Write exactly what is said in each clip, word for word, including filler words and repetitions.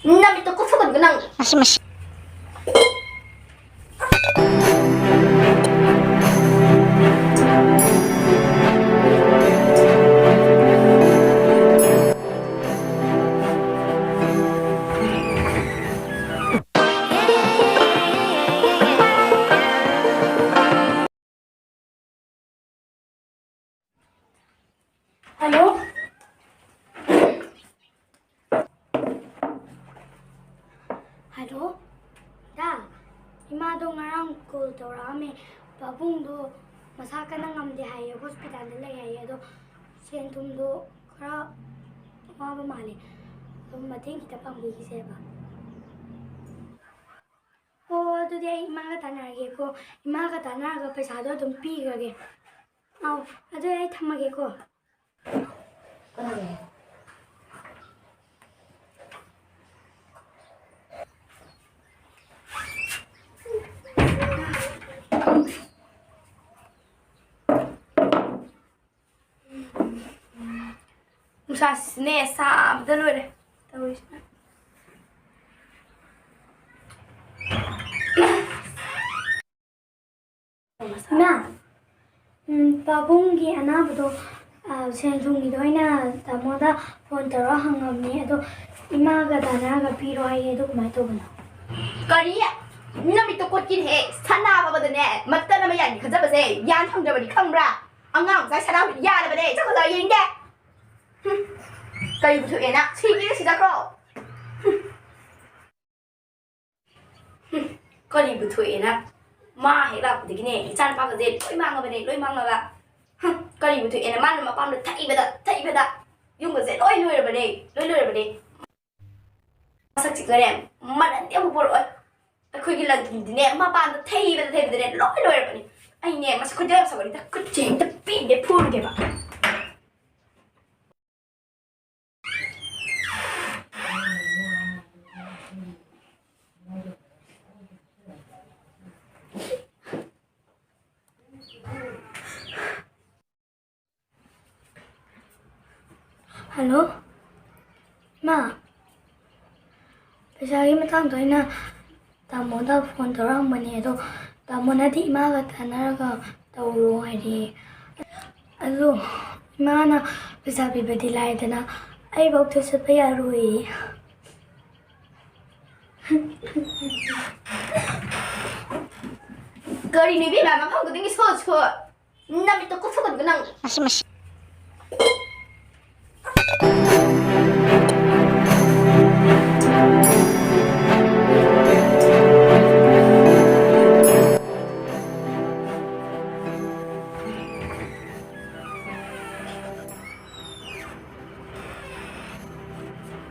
ꯅꯃꯤꯠꯇꯣ ꯀꯨꯞꯁꯜꯂꯒ ꯅꯪ꯫ ꯃꯁꯤ, ꯃꯁꯤ꯫ ꯍꯜꯂꯣ꯫ ꯍꯜꯂꯣ꯫ ꯗꯥ, ꯏꯃꯥꯗꯣ ꯉꯔꯥꯡ ꯀꯣꯜ ꯇꯧꯔꯛꯑꯝꯃꯦ꯫ ꯄꯥꯕꯨꯡꯗꯣ ꯃꯁꯥ ꯀꯟꯅ ꯉꯝꯗꯦ ꯍꯥꯏꯌꯦ, ꯍꯣꯁꯄꯤꯇꯥꯜꯗ ꯂꯩ ꯍꯥꯏꯌꯦ꯫ ꯑꯗꯣ ꯁꯦꯟ ꯊꯨꯝꯗꯣ ꯈꯔ ꯋꯥꯕ ꯃꯥꯜꯂꯦ꯫ ꯑꯗꯨꯝ ꯃꯇꯦꯡ ꯈꯤꯇ ꯄꯥꯡꯕꯤꯈꯤꯁꯦꯕ꯫ ꯑꯣ, ꯑꯗꯨꯗꯤ ꯑꯩ ꯏꯃꯥꯒ ꯇꯥꯟꯅꯔꯒꯦꯀꯣ꯫ ꯏꯃꯥꯒ ꯇꯥꯟꯅꯔꯒ ꯄꯩꯁꯥꯗꯣ ꯑꯗꯨꯝ ꯄꯤꯈ꯭ꯔꯒꯦ꯫ ꯑꯧ, ꯑꯗꯨꯗꯤ ꯑꯩ ꯊꯝꯃꯒꯦꯀꯣ꯫ ꯅꯨꯡꯁꯥꯁꯤꯅꯦ ꯁꯥꯕꯗ ꯂꯣꯏꯔꯦ ꯇꯧꯔꯤꯁꯤꯅ꯫ ꯏꯃꯥ, ꯎꯝ, ꯄꯥꯕꯨꯡꯒꯤ ꯑꯅꯥꯕꯗꯣ, ꯑ, ꯁꯦꯟ ꯊꯨꯝꯒꯤꯗꯣ ꯑꯩꯅ ꯇꯥꯃꯣꯗ ꯐꯣꯟ ꯇꯧꯔꯒ ꯍꯪꯉꯝꯅꯦ, ꯑꯗꯣ ꯏꯃꯥꯒ ꯇꯥꯟꯅꯔꯒ ꯄꯤꯔꯣ ꯍꯥꯏꯌꯦ, ꯑꯗꯨ ꯀꯃꯥꯏꯅ ꯇꯧꯕꯅꯣ? ꯀꯔꯤ? ꯅꯃꯤꯠꯇꯣ ꯀꯣꯠꯀꯤꯅꯦꯍꯦ, ꯁꯅꯥ ꯐꯕꯗꯅꯦ ꯃꯇꯠ ꯑꯃ ꯌꯥꯟꯒꯦ ꯈꯟꯖꯕꯁꯦ ꯌꯥꯟ ꯐꯪꯗ꯭ꯔꯕꯅꯤ ꯈꯪꯕ꯭ꯔꯥ? ꯑꯉꯥꯡ ꯃꯆꯥ ꯁꯅꯥ ꯌꯥꯜꯂꯕꯅꯦ, ꯆꯠꯈ꯭ꯔꯣ ꯌꯦꯡꯗꯦ꯫ ꯍꯨꯝ, ꯀꯔꯤꯕꯨ ꯊꯣꯛꯑꯦꯅ ꯁꯤꯒꯦ ꯁꯤꯖꯈ꯭ꯔꯣ꯫ ꯍꯨꯝ꯫ ꯍꯨꯝ, ꯀꯔꯤꯕꯨ ꯊꯣꯛꯑꯦꯅ? ꯃꯥ ꯍꯦꯛ ꯂꯥꯛꯄꯗꯒꯤꯅꯦ ꯏꯆꯥ ꯅꯨꯄꯥꯒꯁꯦ ꯂꯣꯏ ꯃꯥꯡꯉꯕꯅꯦ, ꯂꯣꯏ ꯃꯥꯡꯉꯕ꯫ ꯍꯨꯝ, ꯀꯔꯤꯕꯨ ꯊꯣꯛꯑꯦꯅ? ꯃꯥꯅ ꯃꯄꯥꯝꯗ ꯊꯛꯏꯕꯗ, ꯊꯛꯏꯕꯗ ꯌꯨꯝꯒꯁꯦ ꯂꯣꯏ ꯂꯣꯏꯔꯕꯅꯦ, ꯂꯣꯏ ꯂꯣꯏꯔꯕꯅꯦ꯫ ꯃꯁꯛꯁꯤꯒꯅꯦ ꯃꯅꯟꯗꯤ ꯑꯃꯨꯛ ꯄꯣꯔꯛꯑꯣꯏ꯫ ꯑꯩꯈꯣꯏꯒꯤ ꯂꯪꯊꯨꯝꯗꯤꯅꯦ ꯃꯄꯥꯟꯗ ꯊꯩꯕꯗ ꯊꯩꯕꯗꯅꯦ ꯂꯣꯏ ꯂꯣꯏꯔꯕꯅꯤ꯫ ꯑꯩꯅꯦ ꯃꯁꯤ ꯈꯣꯏꯗꯧ ꯌꯥꯝ ꯁꯥꯎꯒꯠꯂꯤꯗ, ꯈꯨꯠꯁꯦ ꯍꯦꯛꯇ ꯄꯦꯟꯗꯦ ꯐꯨꯔꯒꯦꯕ꯫ ꯍꯜꯂꯣ꯫ ꯃꯥ꯫ ꯄꯩꯁꯥꯒꯤ ꯃꯇꯥꯡꯗꯣ ꯑꯩꯅ ꯇꯥꯃꯣꯗ ꯐꯣꯟ ꯇꯧꯔꯛꯑꯝꯕꯅꯦ, ꯑꯗꯣ ꯇꯥꯃꯣꯅꯗꯤ ꯏꯃꯥꯒ ꯇꯥꯟꯅꯔꯒ ꯇꯧꯔꯣ ꯍꯥꯏꯔꯛꯑꯦ꯫ ꯑꯗꯣ ꯏꯃꯥꯅ ꯄꯩꯁꯥ ꯄꯤꯕꯗꯤ ꯂꯥꯏꯗꯅ, ꯑꯩꯐꯧꯗ ꯆꯠꯄ ꯌꯥꯔꯣꯏꯌꯦ꯫ ꯀꯔꯤꯅꯣ ꯏꯕꯦꯝꯃ, ꯃꯐꯝ ꯈꯨꯗꯤꯡꯒꯤ ꯁꯣ ꯁꯣ꯫ ꯅꯃꯤꯠꯇꯣ ꯀꯨꯞꯊꯣꯛꯀꯅꯤꯀꯣ ꯅꯪ꯫ ꯃꯁꯤ, ꯃꯁꯤ꯫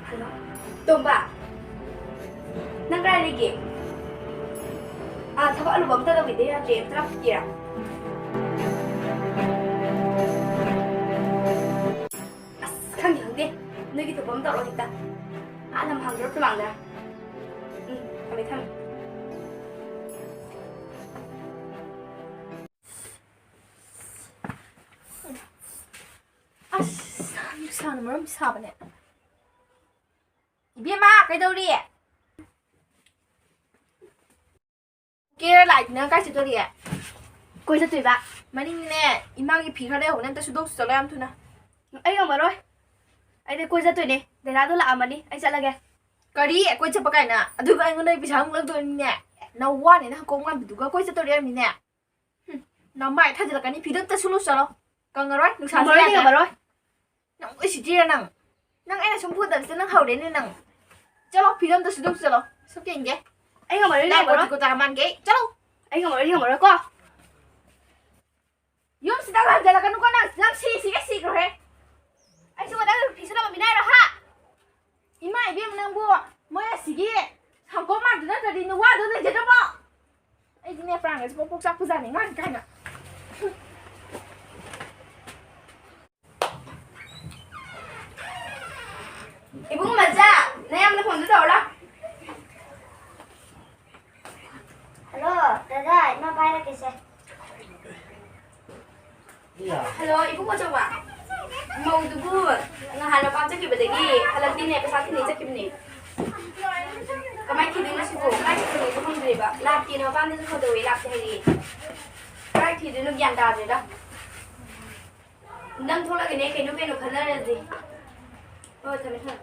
ꯍꯜꯂꯣ, ꯇꯣꯝꯕ, ꯅꯪ ꯀꯗꯥꯏ ꯂꯩꯒꯦ? ꯑꯥ, ꯊꯕꯛ ꯑꯂꯨꯕ ꯑꯝꯇ ꯇꯧꯕꯤꯗ ꯌꯥꯗ꯭ꯔꯦ, ꯑꯝꯇ ꯂꯥꯛꯄꯤꯒꯦꯔꯥ? ꯑꯁ, ꯈꯪꯗꯦ, ꯈꯪꯗꯦ, ꯅꯣꯏꯒꯤ ꯊꯣꯛꯄ ꯑꯃ ꯇꯧꯔꯣ ꯍꯦꯛꯇ꯫ ꯑꯥ, ꯂꯝ ꯍꯥꯡꯗꯣꯔ ꯐꯤꯃꯥꯡꯗꯔ? ꯎꯝ, ꯊꯝꯃꯦ, ꯊꯝꯃꯦ꯫ ꯑꯁ, ꯅꯨꯡꯁꯥꯅ ꯃꯔꯣꯝ ꯁꯥꯕꯅꯦ꯫ ꯏꯕꯦꯝꯃ, ꯀꯩꯗꯧꯔꯤ? ꯀꯦꯔ ꯂꯥꯛꯏꯗꯨꯅ ꯀꯥꯏ ꯆꯠꯇꯣꯔꯤ? ꯀꯣꯏ ꯆꯠꯇꯣꯏꯕ꯫ ꯃꯅꯤꯡꯅꯦ, ꯏꯃꯥꯒꯤ ꯐꯤ ꯈꯔ ꯂꯩꯍꯧꯕꯅꯦ, ꯑꯝꯇ ꯁꯨꯗꯣꯛ ꯆꯠꯂꯣ ꯌꯥꯝ ꯊꯨꯅ꯫ ꯑꯩ ꯉꯝꯃꯔꯣꯏ꯫ ꯑꯩꯗꯤ ꯀꯣꯏ ꯆꯠꯇꯣꯏꯅꯦ꯫ ꯗꯗꯥꯗꯣ ꯂꯥꯛꯑꯝꯃꯅꯤ, ꯑꯩ ꯆꯠꯂꯒꯦ꯫ ꯀꯔꯤ? ꯀꯣꯏ ꯆꯠꯄ ꯀꯥꯏꯅ? ꯑꯗꯨꯒ ꯑꯩꯉꯣꯟꯗ ꯄꯩꯁꯥ ꯑꯃꯨꯛ ꯂꯧꯗꯣꯏꯅꯤꯅꯦ꯫ ꯅꯋꯥꯅꯦ ꯅꯪ ꯀꯣꯛ ꯉꯥꯟꯕꯤꯗꯨꯒ ꯀꯣꯏ ꯆꯠꯇꯣꯔꯤ ꯍꯥꯏꯕꯅꯤꯅꯦ꯫ ꯍꯨꯝ, ꯅꯃꯥꯏ ꯊꯥꯖꯤꯜꯂꯛꯀꯅꯤ꯫ ꯐꯤꯗꯣ ꯑꯝꯇ ꯁꯨꯂꯨ ꯆꯠꯂꯣ꯫ ꯀꯪꯉꯔꯣꯏ, ꯅꯨꯡꯁꯥꯁꯦ ꯉꯝꯃꯔꯣꯏ, ꯌꯥꯗ꯭ꯔꯦ꯫ ꯉꯝꯃꯔꯣꯏ꯫ ꯅꯪ ꯎꯁꯤꯠꯇ꯭ꯔꯤꯔ ꯅꯪ? ꯅꯪ ꯑꯩꯅ ꯁꯨꯝ ꯐꯨꯗꯕꯁꯤꯗ ꯅꯪ ꯍꯧꯔꯦꯅꯦ ꯅꯪ꯫ ꯆꯠꯂꯣ, ꯐꯤꯗꯣ ꯑꯝꯇ ꯁꯨꯗꯣꯛ ꯆꯠꯂꯣ꯫ ꯁꯨꯝ ꯌꯦꯡꯒꯦ꯫ ꯑꯩ ꯉꯝꯃꯔꯣꯏ, ꯅꯪ ꯉꯝꯃꯔꯣꯏ꯫ ꯀꯣꯇꯤ ꯀꯣꯇꯥ ꯃꯥꯟꯒꯦ꯫ ꯆꯠꯂꯣ꯫ ꯑꯩ ꯉꯝꯃꯔꯣꯏ, ꯉꯝꯃꯔꯣꯏꯀꯣ꯫ ꯌꯨꯝꯁꯤꯗ ꯍꯟꯖꯜꯂꯛꯀꯅꯨꯀꯣ ꯅꯪ꯫ ꯅꯪ ꯁꯤꯁꯤꯒ ꯁꯤꯈ꯭ꯔꯣꯍꯦ꯫ ꯑꯩꯁꯨ ꯅꯪ ꯐꯤ ꯁꯨꯅꯕ ꯃꯤꯅꯥꯏꯔꯣ, ꯍꯥ? ꯏꯃꯥ ꯏꯕꯦꯝꯃ ꯅꯪꯕꯨ, ꯃꯣꯏ ꯑꯁꯤꯒꯤ ꯁꯪꯒꯣꯝ ꯃꯥꯟꯗꯨ ꯅꯠꯇ꯭ꯔꯗꯤ ꯅꯋꯥꯗꯣ ꯂꯩꯖꯗ꯭ꯔꯕꯣ? ꯑꯩꯗꯤꯅꯦ ꯄ꯭ꯔꯥꯟꯒꯁꯦ ꯄꯣꯛ ꯄꯣꯛ ꯆꯥꯛꯄꯖꯥꯠꯅꯤ, ꯉꯥꯡ ꯀꯥꯏꯅ꯫ ꯏꯕꯨꯡ ꯃꯆꯥ, ꯅꯌꯥꯝꯕ ꯐꯣꯟꯗꯨ ꯇꯧꯔ ꯂꯥꯎ꯫ ꯍꯜꯂꯣ, ꯗꯗꯥ, ꯏꯃꯥ ꯄꯥꯏꯔꯛꯀꯦꯁꯦ꯫ ꯍꯜꯂꯣ, ꯏꯕꯨꯡ ꯑꯆꯧꯕ꯫ ꯃꯧꯗꯨꯕꯨ ꯅꯍꯥꯟ ꯃꯄꯥꯝ ꯆꯠꯈꯤꯕꯗꯒꯤ ꯍꯜꯂꯛꯇꯦꯅꯦ, ꯄꯩꯁꯥ ꯊꯤꯟꯅꯤ ꯆꯠꯈꯤꯕꯅꯦ꯫ ꯀꯃꯥꯏ ꯊꯤꯗꯣꯏꯅꯣ ꯁꯤꯕꯨ? ꯀꯥꯏ ꯆꯠꯈ꯭ꯔꯤꯅꯣꯁꯨ ꯈꯪꯗ꯭ꯔꯦꯕ꯫ ꯂꯥꯛꯇꯦꯅ ꯃꯄꯥꯝꯗꯁꯨ ꯐꯣꯟ ꯇꯧꯋꯦ, ꯂꯥꯛꯇꯦ ꯍꯥꯏꯔꯛꯑꯦ꯫ ꯀꯥꯏ ꯊꯤꯗꯣꯏꯅꯣ ꯒ꯭ꯌꯥꯟ ꯇꯥꯗ꯭ꯔꯦꯗ꯫ ꯅꯪ ꯊꯣꯛꯂꯛꯑꯒꯅꯦ ꯀꯩꯅꯣ ꯀꯩꯅꯣ ꯈꯟꯅꯔꯁꯤ꯫ ꯍꯣꯏ, ꯊꯝꯃꯦ, ꯊꯝꯃꯦ꯫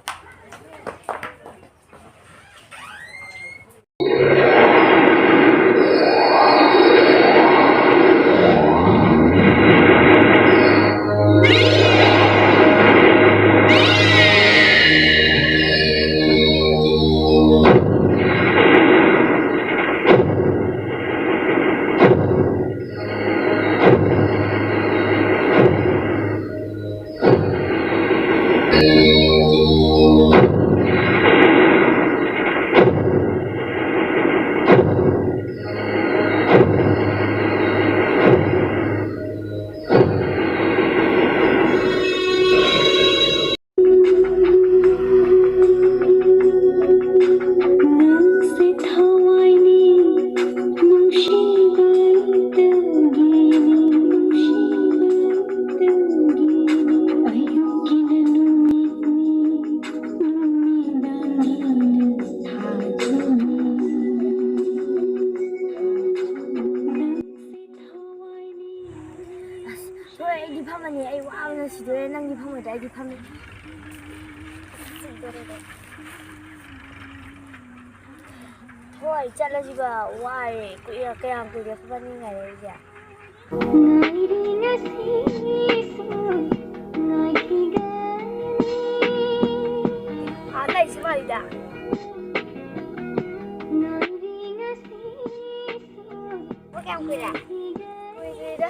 ꯑꯁ, ꯍꯣꯏ, ꯑꯩꯗꯤ ꯐꯝꯃꯅꯤ꯫ ꯑꯩ ꯋꯥꯕꯅ ꯁꯤꯗꯣꯔꯦ꯫ ꯅꯪꯗꯤ ꯐꯝꯃꯣꯏꯗ꯭ꯔꯥ? ꯑꯩꯗꯤ ꯐꯝꯃꯤ꯫ ꯍꯣꯏ, ꯆꯠꯂꯁꯤꯕ꯫ ꯋꯥꯔꯦ꯫ ꯀꯨꯏꯔꯦ, ꯀꯌꯥꯝ ꯀꯨꯏꯔꯦ ꯑꯩꯈꯣꯏꯕꯥꯅꯤ ꯉꯥꯏꯅꯔꯤꯁꯦ? ꯉꯥꯏꯔꯤ ꯉꯁꯤꯁꯨ ꯉꯥꯏꯈꯤꯒꯅꯤ꯫ ꯑꯥ, ꯂꯩꯁꯤ ꯃꯥꯜꯂꯤꯗ꯫ ꯉꯥꯏꯔꯤ ꯉꯁꯤꯁꯨ꯫ ꯀꯌꯥꯝ ꯀꯨꯏꯔꯦ? ꯀꯨꯏꯗ꯭ꯔꯤꯗ꯫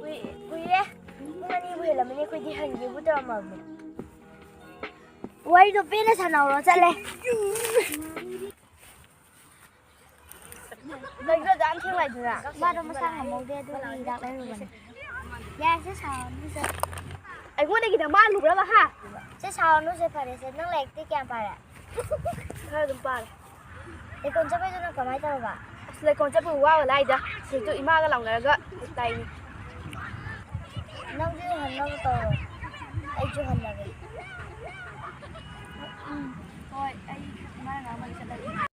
ꯀꯨꯏ-, ꯀꯨꯏꯔꯦ꯫ ꯄꯨꯡ ꯑꯅꯤꯕꯨ ꯍꯦꯜꯂꯝꯃꯅꯤ ꯑꯩꯈꯣꯏꯗꯤ ꯍꯟꯒꯦꯕꯨ ꯇꯧꯔꯝꯃꯕꯅꯤ꯫ ꯋꯥꯔꯤꯗꯣ ꯄꯦꯟꯅ ꯁꯥꯟꯅꯧꯔꯣ, ꯆꯠꯂꯦ꯫ ꯀꯩꯅꯣ ꯑꯗꯨꯛ ꯌꯥꯝ ꯊꯦꯡꯂꯥꯏꯗꯨꯅ? ꯃꯥꯗꯣ ꯃꯁꯥ ꯉꯝꯍꯧꯗꯦ, ꯑꯗꯨꯒꯤ ꯍꯤꯗꯥꯛ ꯂꯩꯔꯨꯕꯅꯦ꯫ ꯌꯥꯔꯦ, ꯁꯦ ꯁꯥꯎꯔꯅꯨꯁꯦ꯫ ꯑꯩꯉꯣꯟꯗꯒꯤꯗ ꯃꯥꯜꯂꯨꯕ꯭ꯔꯕ, ꯍꯥ? ꯁꯦ ꯁꯥꯎꯔꯅꯨꯁꯦ, ꯐꯔꯦꯁꯦ꯫ ꯅꯪ ꯂꯥꯏꯔꯤꯛꯇꯤ ꯀꯌꯥꯝ ꯄꯥꯔꯦ? ꯈꯔ ꯑꯗꯨꯝ ꯄꯥꯔꯦ꯫ ꯂꯩꯀꯣꯟ ꯆꯠꯄꯩꯗꯨꯅ ꯀꯃꯥꯏꯅ ꯇꯧꯔꯕ? ꯑꯁ, ꯂꯩꯀꯣꯟ ꯆꯠꯄꯕꯨ ꯋꯥꯕ ꯂꯥꯏꯗ꯫ ꯁꯤꯗꯩꯗꯣ ꯏꯃꯥꯒ ꯂꯥꯎꯅꯔꯒ ꯂꯥꯛꯏꯅꯤ꯫ ꯅꯪꯁꯨ ꯍꯟꯅꯕ ꯇꯧꯔꯣ꯫ ꯑꯩꯁꯨ ꯍꯜꯂꯒꯦ꯫ ꯎꯝ, ꯍꯣꯏ, ꯑꯩ ꯏꯃꯥꯅ ꯉꯥꯡꯕ ꯆꯠꯂꯒꯦ꯫